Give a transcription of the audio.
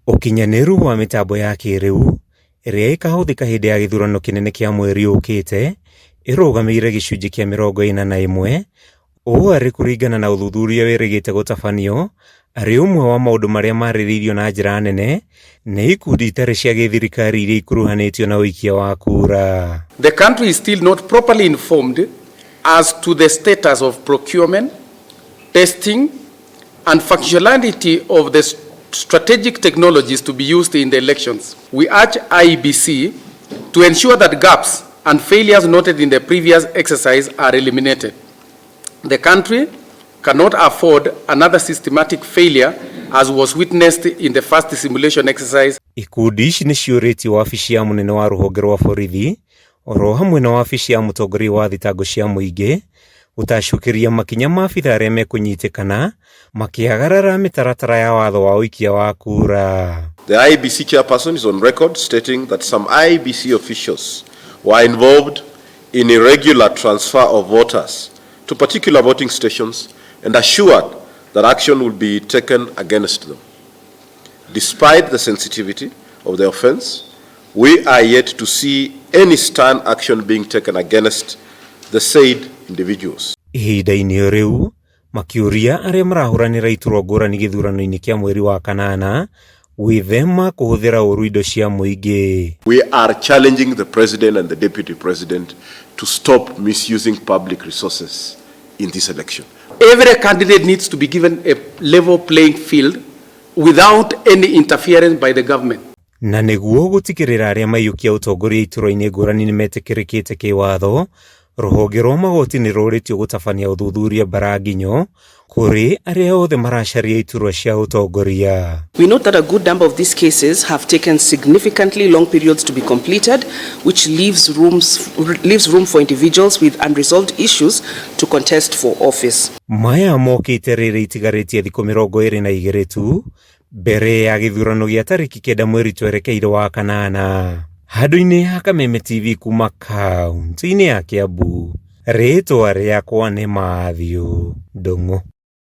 Ũkinyanĩru wa mĩtambo ya kĩrĩu ĩrĩa ĩkahũthĩka hĩndĩ ya gĩthurano kĩnene kĩa mweri ũkĩte ĩrũgamĩire gĩcunjĩ kĩa 41, ũũ arĩ kũringana na ũthuthuria wĩrĩgĩte gũtabanio arĩ ũmwe wa maũndũ marĩa marĩrĩirio na njĩra nene nĩ ikundi itarĩ cia gĩthirikari iria ikuruhanĩtio na ũikia wa kura. The country is still not properly informed as to the status of procurement, testing, and functionality of the strategic technologies to be used in the elections. We urge IEBC to ensure that gaps and failures noted in the previous exercise are eliminated. The country cannot afford another systematic failure as was witnessed in the first simulation exercise. Ikundi ici nĩ ciũrĩtie wabici ya mũnene wa rũhonge rwa borithi oro hamwe na wabici ya mũtongoria wa thitango cia mũingĩ gũtacũkĩria makinya ma abithaa arĩa mekũnyitĩkana makĩagarara mĩtaratara ya watho wa ũikia wa kura. The IEBC chairperson is on record stating that some IEBC officials were involved in irregular transfer of voters to particular voting stations and assured that action will be taken against them. Despite the sensitivity of the offense, we are yet to see any stern action being taken against the said individuals. Ihinda-inĩ o rĩu makĩũria arĩa marahũranĩra iturwa ngũrani gĩthurano-inĩ kĩa mweri wa kanana gwĩthema kũhũthĩra ũru indo cia mũingĩ. We are challenging the president and the deputy president to stop misusing public resources in this election. Every candidate needs to be given a level playing field without any interference by the government. Na nĩguo gũtigĩrĩra arĩa maiyũkia ũtongoria iturwa-inĩ ngũrani nĩmetĩkĩrĩkĩte kĩwatho, rũhonge rwa magoti nĩ rũrĩtio gũtabania ũthuthuria mbaranginyo kũrĩ arĩa othe maracaria iturwa cia ũtongoria. We note that a good number of these cases have taken significantly long periods to be completed, which leaves room for individuals with unresolved issues to contest for office. Maya mokĩte rĩrĩ itigarĩtie thikũ 22 tu mbere ya gĩthurano gĩa tarĩki 9 mweri twerekeire wa kanana. Handũ-inĩ ha Kameme TV kuma kaunti-inĩ ya Kiambu, rĩtwa rĩakwa nĩ Matthew Ndung'u.